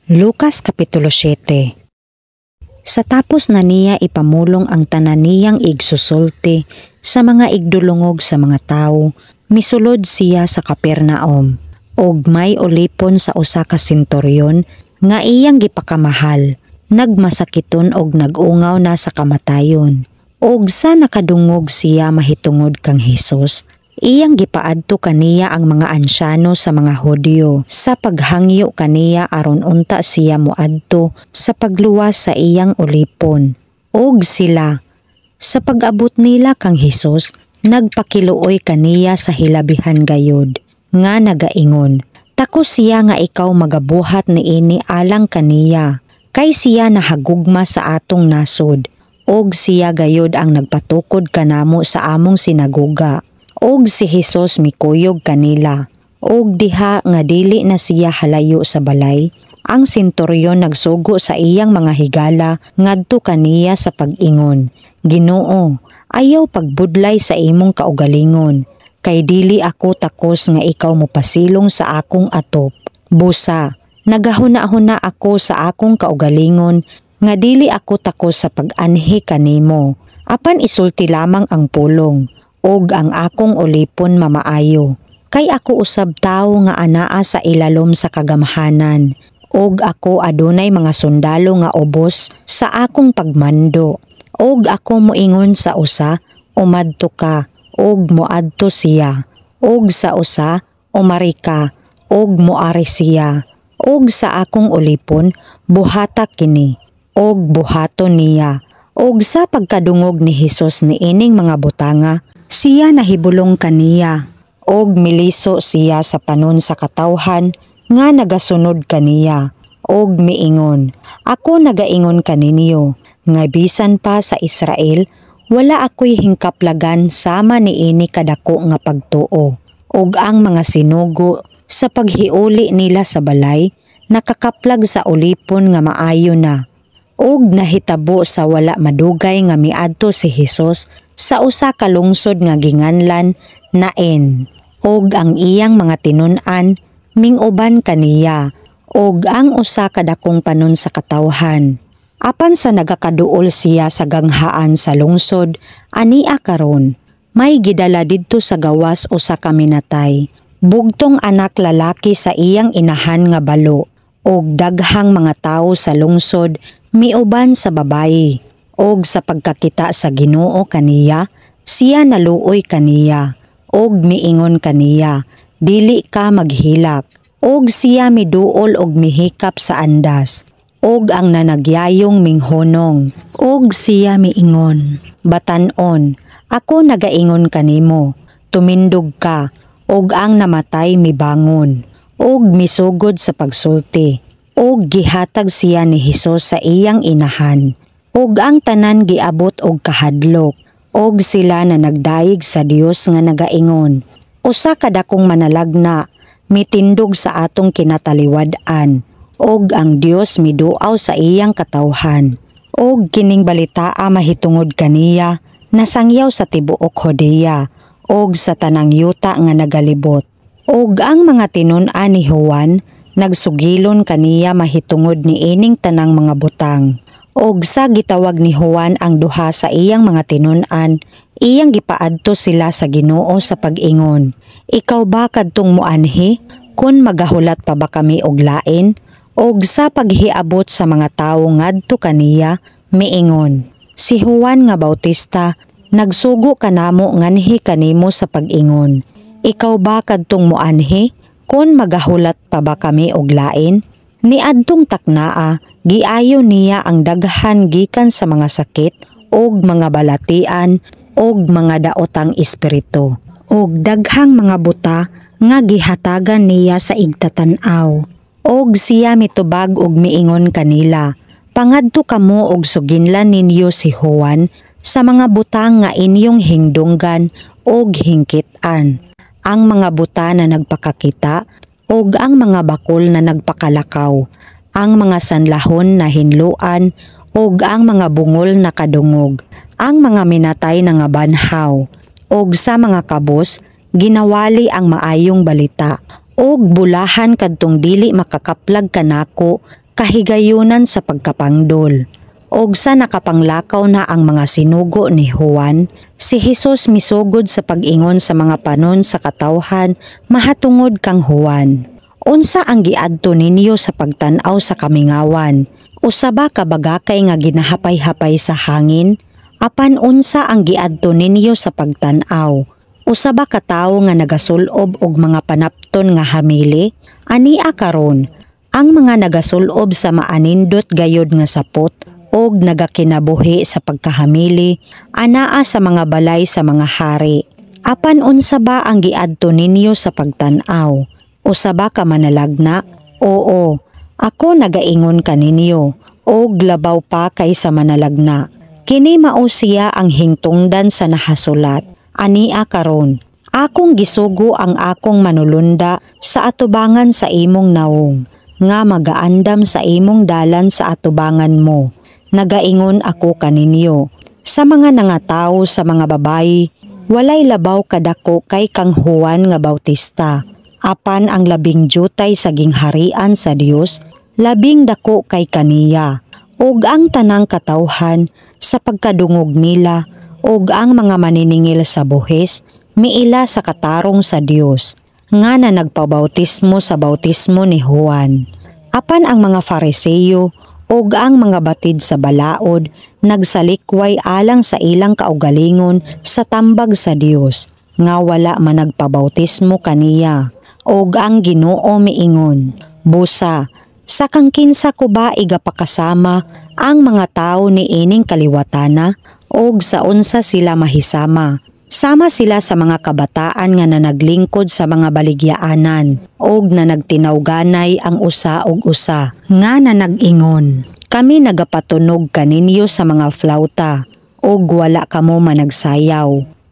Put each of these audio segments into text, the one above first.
Lucas Kapitulo 7. Sa tapos na niya ipamulong ang tanan niyang igsusulti sa mga igdulungog sa mga tawo, misulod siya sa Capernaum. Og may ulipon sa usa ka senturyon nga iyang gipakamahal, nagmasakiton og nag-ungaw na sa kamatayon. Og sa nakadungog siya mahitungod kang Hesus, iyang gipaadto kaniya ang mga ansyano sa mga Hudyo sa paghangyo kaniya aron unta siya moadto sa pagluwas sa iyang ulipon. Og sila, sa pag-abot nila kang Hesus, nagpakiluoy kaniya sa hilabihan gayud, nga nagaingon, "Takos siya nga ikaw magabuhat niini alang kaniya, kay siya nahagugma sa atong nasod, og siya gayud ang nagpatukod kanamo sa among sinagoga." Og si Hesus mikuyog kanila. Og diha nga dili na siya halayo sa balay, ang senturyon nagsugo sa iyang mga higala ngadto kaniya sa pag-ingon, "Ginoo, ayaw pagbudlay sa imong kaugalingon, kay dili ako takos nga ikaw mopasilong sa akong atop. Busa, nagahuna-huna ako sa akong kaugalingon nga dili ako takos sa pag-anhi kanimo. Apan isulti lamang ang pulong, ug ang akong ulipon mamaayo. Kay ako usab tawo nga anaa sa ilalom sa kagamhanan, ug ako adunay mga sundalo nga ubos sa akong pagmando. Ug ako moingon sa usa, 'Umadto ka,' ug moadto siya. Ug sa usa, 'Umari ka,' ug moari siya. Ug sa akong ulipon, 'Buhata kini,' ug buhaton niya." Og sa pagkadungog ni Hesus niining mga butanga, siya nahibulong kaniya, og miliso siya sa panon sa katawhan nga nagasunod kaniya, og miingon, "Ako nagaingon kaninyo nga bisan pa sa Israel wala ako'y hingkaplagan sama niini kadako nga pagtuo." Og ang mga sinugo, sa paghiuli nila sa balay, nakakaplag sa ulipon nga maayo na. Og nahitabo sa wala madugay nga miadto si Hesus sa usa ka lungsod nga ginganlan Nain. Og ang iyang mga tinun-an minguban kaniya og ang usa ka dakong panon sa katawhan. Apan sa nagakaduol siya sa ganghaan sa lungsod, ania karon, may gidala didto sa gawas usa ka minatay, bugtong anak lalaki sa iyang inahan nga balo, og daghang mga tawo sa lungsod miuban sa babayi. Og sa pagkakita sa Ginoo kaniya, siya naluoy kaniya, og miingon kaniya, "Dili ka maghilak." Og siya miduol og mihikap sa andas, og ang nanagyayong minghunong. Og siya miingon, "Batan-on, ako nagaingon kanimo, tumindog ka." Og ang namatay mibangon, og misugod sa pagsulti, og gihatag siya ni Hesus sa iyang inahan. Og ang tanan giabot og kahadlok, og sila na nagdayeg sa Dios nga nagaingon, "Usa ka dakong manalagna mitindog sa atong kinataliwad-an, og ang Dios miduaw sa iyang katawhan." Og kining balitaa mahitungod kaniya nasangyaw sa tibuok Judea og sa tanang yuta nga nagalibot. Og ang mga tinun-an ni Juan nagsugilon kaniya mahitungod niining tanang mga butang. Og sa gitawag ni Juan ang duha sa iyang mga tinun-an, iyang gipaadto sila sa Ginoo sa pag-ingon, "Ikaw ba kadtong muanhi, kon magahulat pa ba kami og lain?" Og sa paghiabot sa mga tawo ngadto kaniya, miingon, "Si Juan nga Bautista nagsugo kanamo nganhi kanimo sa pag-ingon, 'Ikaw ba kadtong muanhi, kon magahulat pa ba kami og lain?'" Niadtong taknaa, giayo niya ang daghan gikan sa mga sakit og mga balatian og mga daotang espiritu, og daghang mga buta nga gihatagan niya sa igtatan-aw. Og siya mitubag og miingon kanila, "Pangadto kamo og suginlan ninyo si Juan sa mga butang nga inyong hingdunggan og hingkit-an: ang mga buta na nagpakakita ug ang mga bakol na nagpakalakaw, ang mga sanlahon na hinluan ug ang mga bungol na kadungog, ang mga minatay na nga banhaw, ug sa mga kabos ginawali ang maayong balita. Ug bulahan kadtong dili makakaplag kanako Kahigayunan sa pagkapangdol. Og sa nakapanglakaw na ang mga sinugo ni Juan, si Jesus misugod sa pag-ingon sa mga panon sa katawhan mahatungod kang Juan. "Unsa ang giadto ninyo sa pagtan-aw sa kamingawan? Usa ba ka bagakay nga ginahapay-hapay sa hangin? Apan unsa ang giadto ninyo sa pagtan-aw? Usa ba ka tawo nga nagasulob og mga panapton nga hamili? Ania karon, ang mga nagasulob sa maanindot gayod nga sapot og nagakinabuhi sa pagkahamili anaa sa mga balay sa mga hari. Apan unsa ba ang giadto ninyo sa pagtan-aw? Usa ba ka manalagna? Oo, ako nagaingon kaninyo, og labaw pa kaysa manalagna. Kini mao siya ang hingtungdan sa nahasulat: 'Ania karon, akong gisugo ang akong manulunda sa atubangan sa imong nawong, nga magaandam sa imong dalan sa atubangan mo.' Nagaingon ako kaninyo, sa mga nangatawo sa mga babayi, walay labaw kadako kay kang Juan nga Bautista. Apan ang labing jutay sa gingharian sa Dios, labing dako kay kaniya." Og ang tanang katawhan sa pagkadungog nila og ang mga maniningil sa buhis miila sa katarong sa Dios nga na nagpabautismo sa bautismo ni Juan. Apan ang mga Fariseo ug ang mga batid sa balaod nagsalikway alang sa ilang kaugalingon sa tambag sa Dios nga wala man nagpabautismo kaniya. Og ang Ginoo miingon, "Busa, sa kang kinsa ko ba igapakasama ang mga tawo ni ining kaliwatana og sa unsa sila mahisama? Sama sila sa mga kabataan nga nanaglingkod sa mga baligyaanan og na nagtinawganay ang usa og usa nga nanag-ingon, 'Kami nagapatunog kaninyo sa mga flauta og wala kamo managsayaw,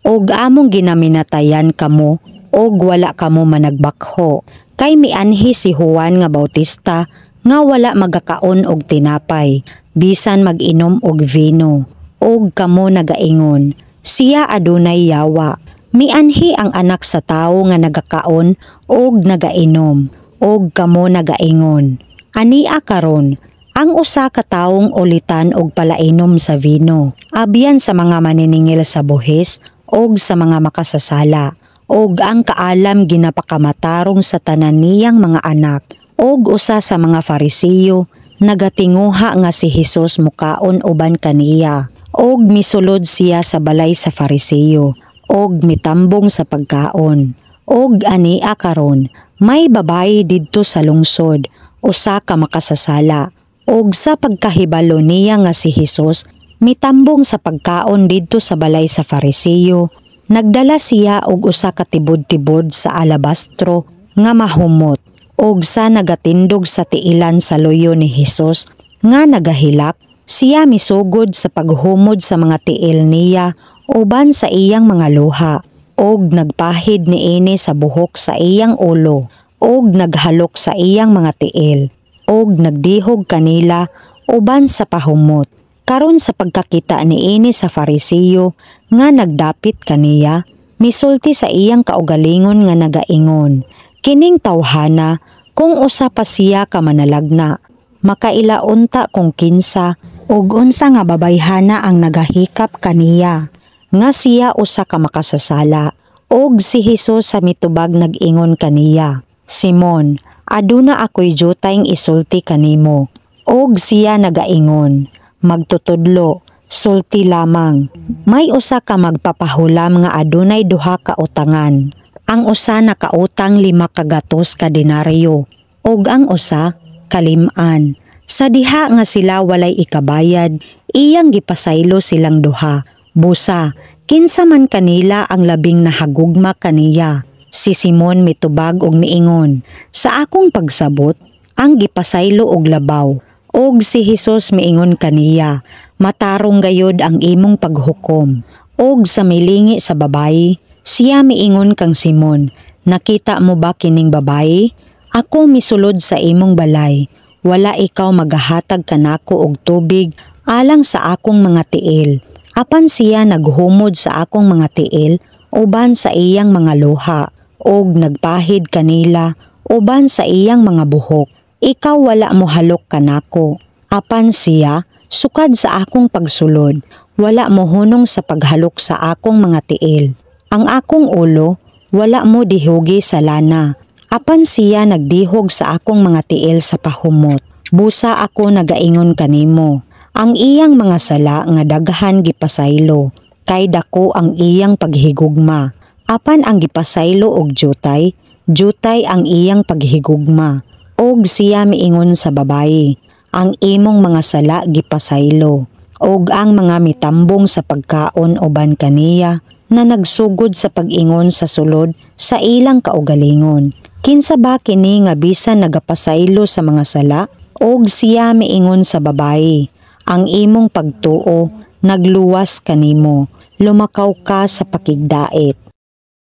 og among ginaminatayan kamo og wala kamo managbakho.' Kay mianhi si Juan nga Bautista nga wala magakaon og tinapay bisan mag-inom og vino, og kamo nagaingon, 'Siya adunay yawa.' Mianhi ang Anak sa Tawo nga nagakaon og nagainom, og kamo nagaingon, 'Ania karon ang usa ka tawong ulitan og palainom sa vino, abyan sa mga maniningil sa buhis og sa mga makasasala.' Og ang kaalam ginapakamatarong sa tanan niyang mga anak." Og usa sa mga Farisiyo nagatinguha nga si Hesus mukaon uban kaniya, og misulod siya sa balay sa Farisiyo og mitambong sa pagkaon. Og ania karon, may babayi didto sa lungsod, usa ka makasasala. Og sa pagkahibalo niya nga si Hesus mitambong sa pagkaon didto sa balay sa Farisiyo, nagdala siya og usa ka tibod-tibod sa alabastro nga mahumot, og sa nagatindog sa tiilan sa luyo ni Hesus nga nagahilak, siya misugod sa paghumod sa mga tiil niya uban sa iyang mga luha, og nagpahid niini sa buhok sa iyang ulo, og naghalok sa iyang mga tiil, og nagdihog kanila uban sa pahumot. Karon sa pagkakita niini sa Farisiyo nga nagdapit kaniya, misulti sa iyang kaugalingon nga nagaingon, "Kining tawhana, kung usa pa siya ka manalagna, makaila unta kung kinsa ug unsa nga babayhana ang nagahikap kaniya, nga siya usa ka makasasala." Og si Hesus sa mitubag nag-ingon kaniya, "Simon, aduna ako'y jutayng isulti kanimo." Og siya nagaingon, "Magtutudlo, sulti lamang." "May usa ka magpapahulam nga adunay duha ka utangan. Ang usa nakautang 500 ka denaryo ug ang usa kalim-an. Sa diha nga sila walay ikabayad, iyang gipasaylo silang duha. Busa, kinsa man kanila ang labing nahagugma kaniya?" Si Simon mitubag og miingon, "Sa akong pagsabot, ang gipasaylo og labaw." Og si Hesus miingon kaniya, "Matarong gayod ang imong paghukom." Og sa milingi sa babayi, siya miingon kang Simon, "Nakita mo ba kining babayi? Ako misulod sa imong balay. Wala ikaw magahatag kanako og tubig alang sa akong mga tiil. Apan siya naghumod sa akong mga tiil uban sa iyang mga luha ug nagpahid kanila uban sa iyang mga buhok. Ikaw wala mo halok kanako. Apan siya, sukad sa akong pagsulod, wala mo hunong sa paghalok sa akong mga tiil. Ang akong ulo, wala mo dihugi sa lana. Apan siya nagdihog sa akong mga tiil sa pahumot. Busa ako nagaingon kanimo, ang iyang mga sala nga daghan gipasaylo, kay dako ang iyang paghigugma. Apan ang gipasaylo og jutay, jutay ang iyang paghigugma. Og siya miingon sa babayi, "Ang imong mga sala gipasaylo." Og ang mga mitambong sa pagkaon uban kaniya na nagsugod sa pag-ingon sa sulod sa ilang kaugalingon, "Kinsa ba kini nga bisan nagapasaylo sa mga sala?" Og siya miingon sa babayi, "Ang imong pagtuo nagluwas kanimo. Lumakaw ka sa pakigdait."